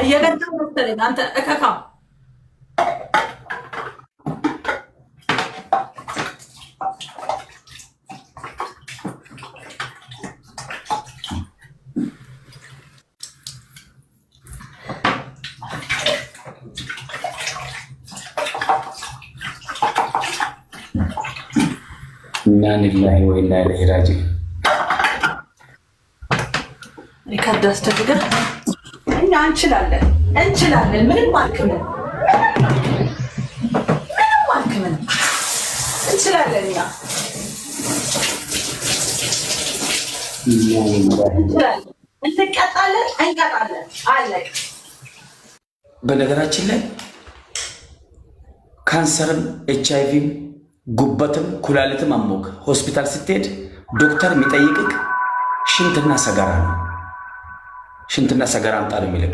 እየገጠሙ መሰለኝ አንተ እከካ። ኢና ሊላሂ ወኢና ኢለይሂ ራጂዑን። Record አስደርገን እኛ እንችላለን እንችላለን። ምንም አልክምንም፣ ምንም አልክምንም፣ እንችላለን እኛ እንችላለን። እንቀጣለን እንቀጣለን። አለቅ። በነገራችን ላይ ካንሰርም ኤች አይቪም ጉበትም ኩላሊትም አሞክ ሆስፒታል ስትሄድ ዶክተር የሚጠይቅክ ሽንትና ሰገራ ነው። ሽንትና ሰገራ አምጣ ነው የሚልክ።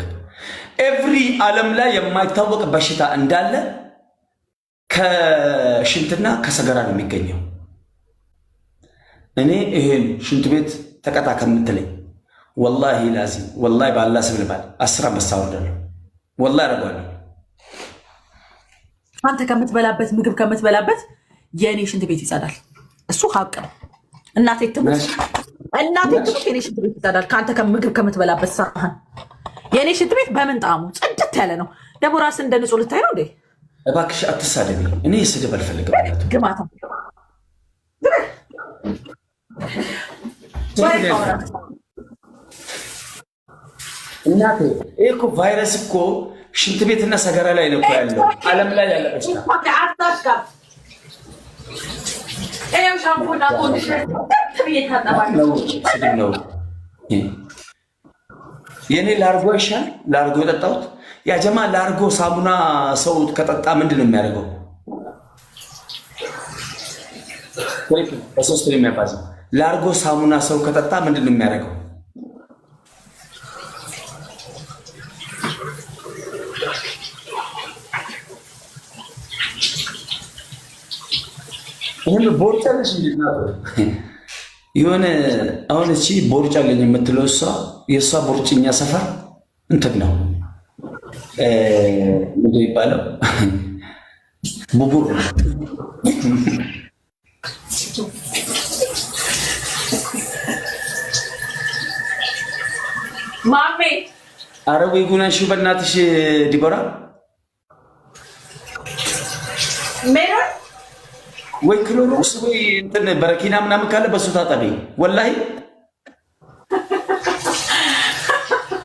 Every ዓለም ላይ የማይታወቅ በሽታ እንዳለ ከሽንትና ከሰገራ ነው የሚገኘው። እኔ ይሄን ሽንት ቤት ተቀጣ ከምትለኝ ወላሂ ላዚም ወላሂ በአላህ ስም ልባል 10 አንበሳ አወርዳለሁ። ወላሂ አደርገዋለሁ። አንተ ከምትበላበት ምግብ ከምትበላበት የእኔ ሽንት ቤት ይጸዳል። እሱ ሀቅ ነው። እናቴ ትሙት እናቴ ትሙት የኔ ሽንት ቤት ይጸዳል። ከአንተ ከምግብ ከምትበላበት ሳህን የእኔ ሽንት ቤት በምን ጣዕሙ ጽድት ያለ ነው። ደግሞ ራስን እንደ ንጹህ ልታይ ነው እንዴ? እባክሽ አትሳደቢ። እኔ ስድብ አልፈልግም። ግማታ። እናቴ ይህ እኮ ቫይረስ እኮ ሽንት ቤትና ሰገራ ላይ ነው እኮ ያለው፣ ዓለም ላይ ያለ በሽታ። ሻምፖና conditioner ስድብ ነው። የእኔ ላርጎ ይሻል። ላርጎ የጠጣሁት ያ ጀማ ላርጎ ሳሙና ሰው ከጠጣ ምንድን ነው የሚያደርገው? በሶስት ነው የሚያባዛው። ላርጎ ሳሙና ሰው ከጠጣ ምንድን ነው የሚያደርገው? ይህን ቦርጫለሽ የሆነ አሁን እቺ ቦርጫ አለኝ የምትለው እሷ የእሷ ቦርጭኛ ሰፈር እንትን ነው ምንድን የሚባለው ቡቡር ነው። ማሜ አረ ወይ ጉናሽ በእናትሽ ዲቦራ ሜሮን ወይ ክሎሮክስ ወይ እንትን በረኪና ምናምን ካለ በሱ ታጠቢ። ወላሂ